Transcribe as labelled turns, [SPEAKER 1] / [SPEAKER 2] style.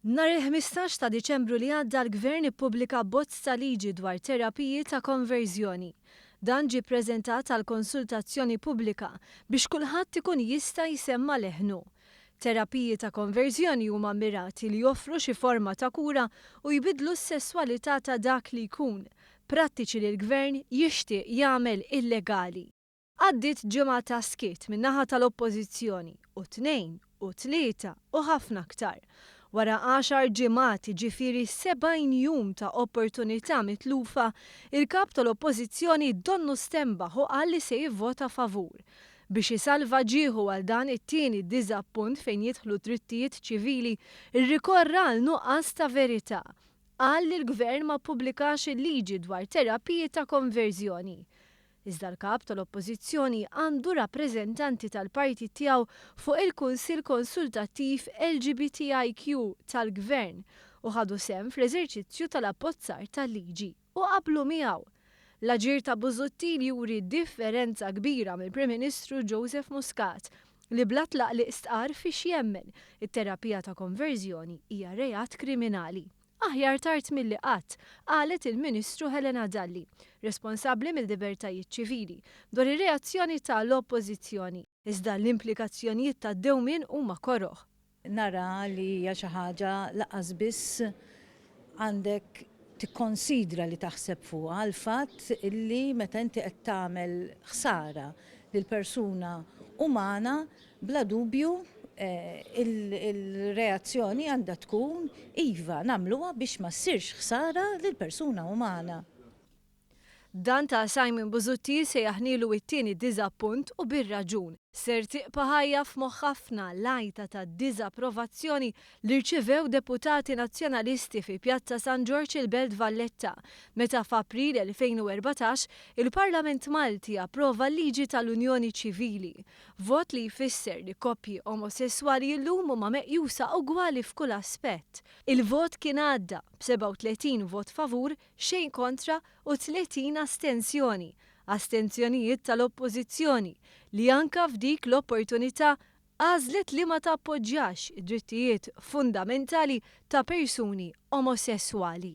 [SPEAKER 1] Nhar il-15 ta' Diċembru li għadda l-Gvern ippubblika abbozz ta' liġi dwar terapiji ta' konverżjoni. Dan ġie ppreżentat għal konsultazzjoni pubblika biex kulħadd ikun jista' jsemma' leħnu. Terapiji ta' konverżjoni huma mmirati li joffru xi forma ta' kura u jbiddlu s-sesswalità ta' dak li jkun, prattiċi li l-Gvern jixtieq jagħmel illegali. Għaddiet ġimgħa ta' skiet min-naħa tal-Oppożizzjoni, u tnejn, u tlieta, u ħafna aktar. Wara għaxar ġimgħat, jiġifieri 70 jum ta' opportunità mitlufa, il-Kap tal-Oppożizzjoni donnu stenbaħ u qal li se jivvota favur. Biex isalva ġieħu għal dan it-tieni diżappunt fejn jidħlu d-drittijiet ċivili, irrikorra għal nuqqas ta' verità. Qal li l-Gvern ma ppubblikax il-liġi dwar terapiji ta' konverżjoni. Iżda l-Kap tal-Oppożizzjoni għandu rappreżentanti tal-partit tiegħu fuq il-Kunsill Konsultattiv LGBTIQ tal-Gvern u ħadu sehem fl-eżerċizzju tal-abbozzar tal-liġi u qablu miegħu. L-aġir ta' Busuttil juri differenza kbira mill-Prim Ministru Joseph Muscat li bla tlaqliq stqarr fiex jemmen, it-terapija ta' konverżjoni hija reat kriminali. Aħjar tard milli qatt, qalet il-Ministru Helena Dalli, responsabbli mill-libertajiet ċivili, dwar ir-reazzjoni ta' l-Oppożizzjoni. Iżda l-implikazzjonijiet tad-dewmien huma koroh.
[SPEAKER 2] Nara li hija xi ħaġa lanqas biss għandek tikkonsidra li taħseb fuqha l-fatt li meta inti qed tagħmel ħsara lil persuna umana Bla dubju, il-reazzjoni għandha tkun iva, nagħmluha biex ma ssirx ħsara lil persuna umana.
[SPEAKER 1] Dan ta' Simon Busuttil se jaħnilu it-tieni diżappunt u bir-raġun. Ser tiqpa' ħajja f'moħħ ħafna l-għajta ta' diżapprovazzjoni li rċivew deputati Nazzjonalisti fi Pjazza San Ġorġ il-Belt Valletta meta f'April 2014 il-Parlament Malti approva l-liġi tal-Unjoni Ċivili. Vot li jfisser li koppji omosesswali llum huma meqjusa ugwali f'kull aspett. Il-vot kien għadda b'37 vot favur, xejn kontra u 30 astensjoni, astensjonijiet tal-Oppożizzjoni li anka f'dik l-opportunità għażlet li ma tappoġġjax id-drittijiet fundamentali ta' persuni omosesswali.